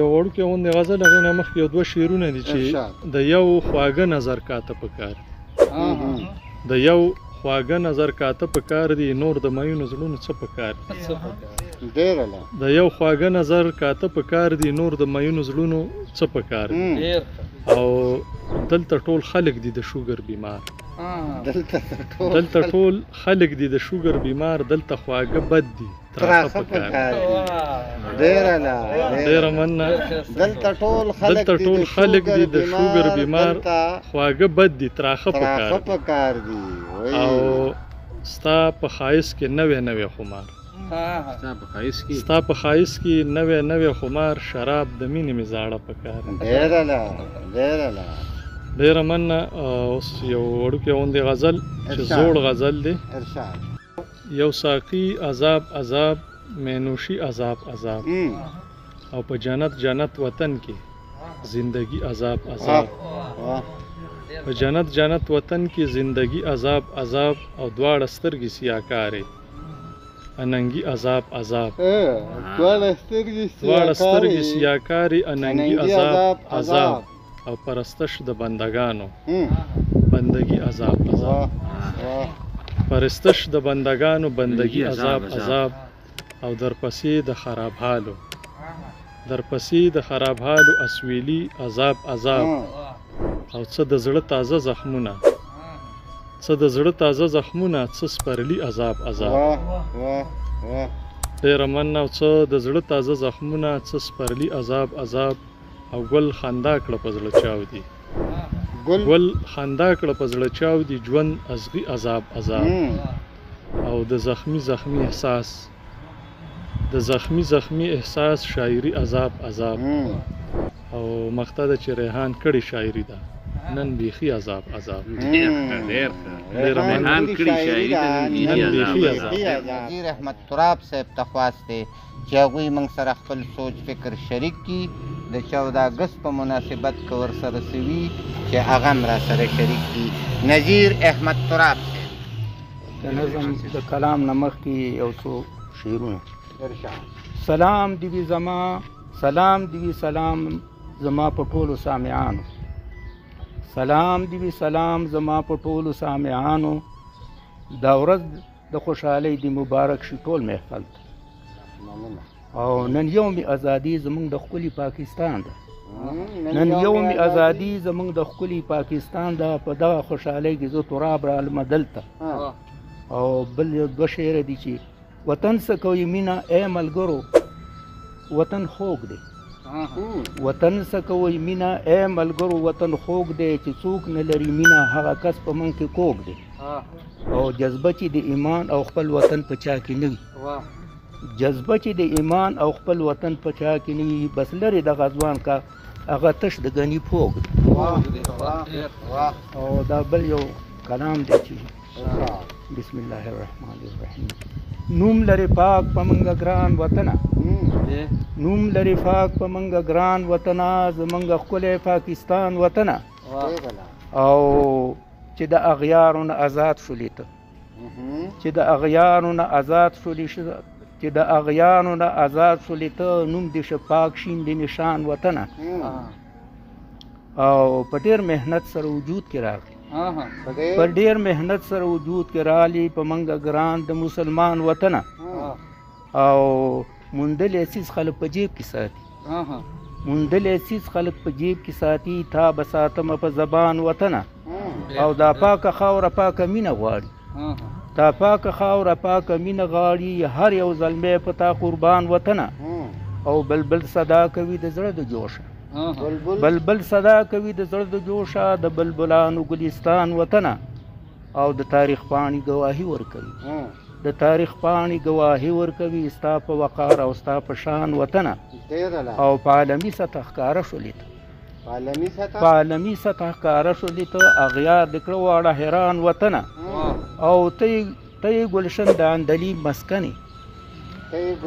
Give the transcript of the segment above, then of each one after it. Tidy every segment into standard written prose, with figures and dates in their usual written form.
یو وړوکی غوندې غزل، هغې نه مخکې یو دوه شعرونه دي چې د یو خواږه نظر کاته پکار دي، د یو خواږه نظر کاته پکار دي، نور د میونو زړونو څه پکار دي. د یو خواږه نظر کاته پکار دي، نور د میونو زړونو څه پکار دي. او دلته ټول خلک دي د شوګر بیمار، دلته ټول خلک دي د شوګر بیمار، دلته خواږه بد دي تراخه پکار دي. ډېره مننه. دلته ټول خلک دي د شوګر بیمار، خواږه بد دي تراخه پکار دي. او ستا په ښایست کې نوی نوی خمار، ستا په ښایست کې نوی نوی خمار، شراب د مینې مې زاړه پکار دي. ډېره مننه. اوس یو وړوکی غوندې غزل چې زوړ غزل دی. یو ساقي عذاب عذاب، مینوشي عذاب عذاب، او په جنت جنت وطن کې زندگی عذاب عذاب، په جنت جنت وطن کې زندگی عذاب عذاب، او دواړه سترګې سیاکارې اننګي عذاب عذاب، دواړه سترګې سیاکارې اننګي عذاب عذاب، او پرستش د بندگانو بندگی عذاب عذاب، پرستش د بندگانو بندگی عذاب عذاب، او درپسې د خراب حالو، درپسې د خراب حالو اسویلی عذاب عذاب، او څه د زړه تازه زخمونه، څه د زړه تازه زخمونه، څه سپرلی عذاب عذاب. ډېره مننه. او څه د زړه تازه زخمونه، څه سپرلی عذاب عذاب، او ګل خندا کړه په زړه چاودي، ګل خندا کړه په زړه چاودي، ژوند ازغي عذاب عذاب، او د زخمی زخمی احساس، د زخمی زخمی احساس شاعری عذاب عذاب، او مقطع ده چې ریحان کړې شاعری ده نن بیخي عذاب عذاب. ډېر ریحان کړې شاعری ده نن بیخي عذاب. نذیر احمد تراب صاحب ته خواست دی چې هغوی موږ سره خپل سوچ فکر شریک کړي، د 14 اګست په مناسبت که ورسره څه وي چې هغه هم راسره شریک کړي. نذیر احمد تراب صاحب. د نظم د کلام نه مخکې یو څو شعرونه. سلام دې وي زما، سلام دې وي سلام زما په ټولو سامعانو، سلام دې وي سلام زما په ټولو سامعانو، دا ورځ د خوشحالۍ دې مبارک شي ټول محفل ته. او نن یوم ازادي زمونږ د ښکلي پاکستان ده، نن یوم ازادي زمونږ د ښکلي پاکستان ده، په دغه خوشحالۍ کې زه تراب رالمه دلته. او بل یو دوه شعره دي چې وطن څه کوي مینه ای ملګرو، وطن خوږ دی، وطن څه کوي مینه ای ملګرو، وطن خوږ دی، چې څوک نه لري مینه هغه کس په موږ کې کوږ دی. او جذبه چې د ایمان او خپل وطن په چا کې نه وي، جذبه چې د ایمان او خپل وطن په چا کې نه وي، بس لرې دغه ځوان کا هغه تش د غني پوږ دی. او دا بل یو کلام دی چې بسم الله الرحمن الرحیم. نوم لري پاک په منګه ګران وطنه، نوم لري پاک په منګه ګران وطنه، زمونږ ښکلی پاکستان وطنه، او چې د اغیارو نه آزاد شولې ته، چې د اغیارو نه آزاد شولې، چې د اغیارو نه آزاد شولې ته، نوم دې شه پاک شین دې نشان وطنه. او په ډېر محنت سره وجود کې راغلی، په ډېر محنت سره وجود کې راغلی، په منګه ګران د مسلمان وطنه. او موندلی څیز خلک په جیب کې ساتي، موندلی څیز خلک په جیب کې ساتي، تا به ساتمه په زبان وطنه. او دا پاکه خاوره پاکه مینه غواړي، دا پاکه خاوره پاکه مینه غواړي، هر یو زلمی په تا قربان وطنه. او بلبل صدا کوي د زړه د جوشه، بلبل صدا کوي د زړه د جوشه، د بلبلانو ګلستان وطنه. او د تاریخ پاڼې ګواهي ورکوي، د تاریخ پاڼې ګواهي ورکوي، ستا په وقار او ستا په شان وطنه. او په عالمي سطح ښکاره شولې ته، په عالمي سطح ښکاره شولې ته، اغیار دې کړه واړه حیران وطنه. او ته یې ګلشن د عندلي مسکنې،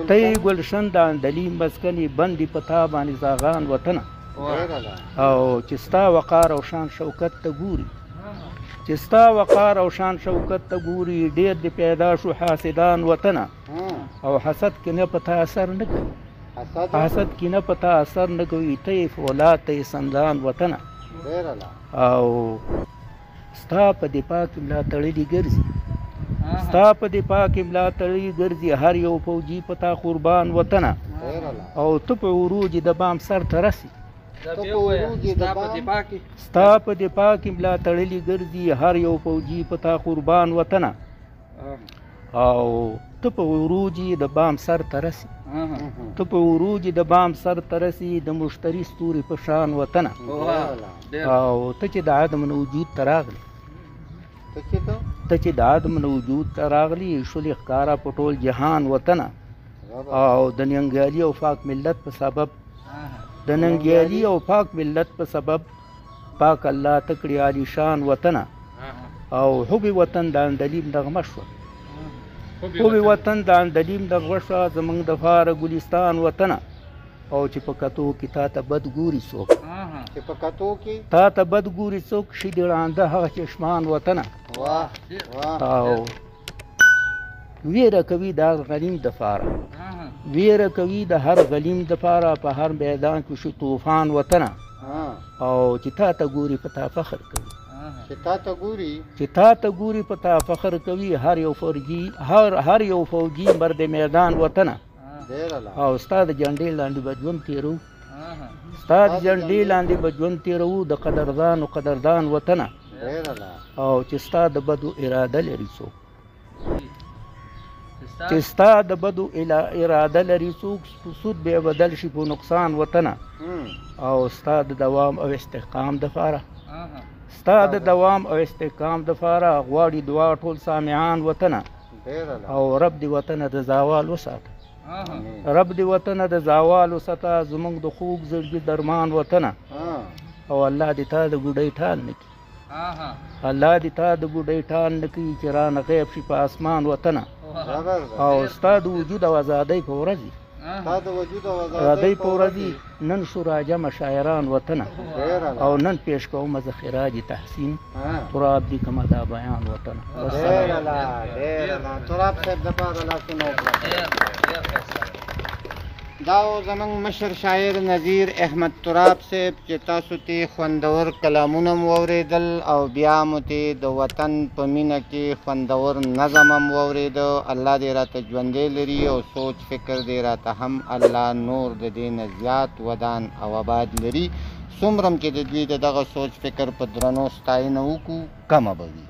ته یې ګلشن د عندلي مسکنې، بندي په تا باندې زاغان وطنه. او چې ستا وقار او شان شوکت ته ګوري، چې ستا وقار او شان شوکت ته ګوري، ډېر دې پیدا شو حاسدان وطنه. او حسد کې نه په تا اثر نه کوي، حسد کینه په تا اثر نه کوي، ته یې فولاد، ته یې سندان وطنه. او ستا په دفاع کې ملا تړلي ګرځي، ستا په دفاع کې ملا تړلي ګرځي، هر یو فوجي په تا قربان وطنه. او ته په عروج د بام سر ته رسي، ستا په دفاع کې ملا تړلي ګرځي، هر یو فوجي په تا قربان وطنه. او ته په عروج د بام سر ته رسي، ته په عروج د بام سر ته رسي، د مشتري ستوري په شان وطنه. او ته چې د عدم نه وجود ته راغلې، ته چې د عدم نه وجود ته راغلې، شولې ښکاره په ټول جهان وطنه. او د ننګیالي او پاک ملت په سبب، د ننګیالي او پاک ملت په سبب پاک الله ته کړي عالیشان وطنه. او حب وطن د اندلیم نغمه شوه، حب وطن د اندلیم نغمه شوه، زمونږ دپاره ګلستان وطنه. او چې په کتو کې تا ته بد ګوري څوک، چې په کتو کې تا ته بد ګوري څوک، شي دې ړانده هغه چشمان وطنه. او ویره کوي د هر غلیم دپاره، ویره کوي د هر غلیم دپاره، په هر میدان کې شي طوفان وطنه. او چې تا ته ګوري په تا فخر کوي، چې تا ته ګوري، چې تا ته ګوري په تا فخر کوي، هر یو فوجي، هر یو فوجي مرد میدان وطنه. او ستا د جنډې لاندې به ژوند تېروو، ستا د جنډې لاندې به ژوند تېروو، د قدردان او قدردان وطنه. او چې ستا د بدو اراده لري څوک، چې ستا د بدو اراده لري څوک، سود به بدل شي په نقصان وطنه. او ستا د دوام او استحکام دپاره، ستا د دوام او استحکام دپاره غواړي دعا ټول سامعان وطنه. او رب دې وطنه د زوال وساته، رب دې وطنه د زوال وساته، زمونږ د خوږ زړګي درمان وطنه. او الله دې تا د ګوډۍ ټال نه کړي، الله دې تا د ګوډۍ ټال نه کړي، چې رانه غیب شي په اسمان وطنه. او ستا د وجود او ازادۍ په ورځې، ازادۍ په ورځې نن شو راجمع شاعران وطنه. او نن پیش کوم زه خراج تحسین، تراب دې کومه دا بیان وطنه. تراب صاحب دپاره لاسونه وکړه. دا و زمونږ مشر شاعر نذیر احمد تراب صاحب چې تاسو ته خوندور کلامونه هم واورېدل او بیا مو ته د وطن په مینه کې خوندور نظم هم واورېده. الله دې راته ژوندی لري او سوچ فکر دې راته هم الله نور د دې نه زیات ودان او آباد لري. څومره هم چې د دوی د دغه سوچ فکر په درنو ستاینه وکړو کمه به وي.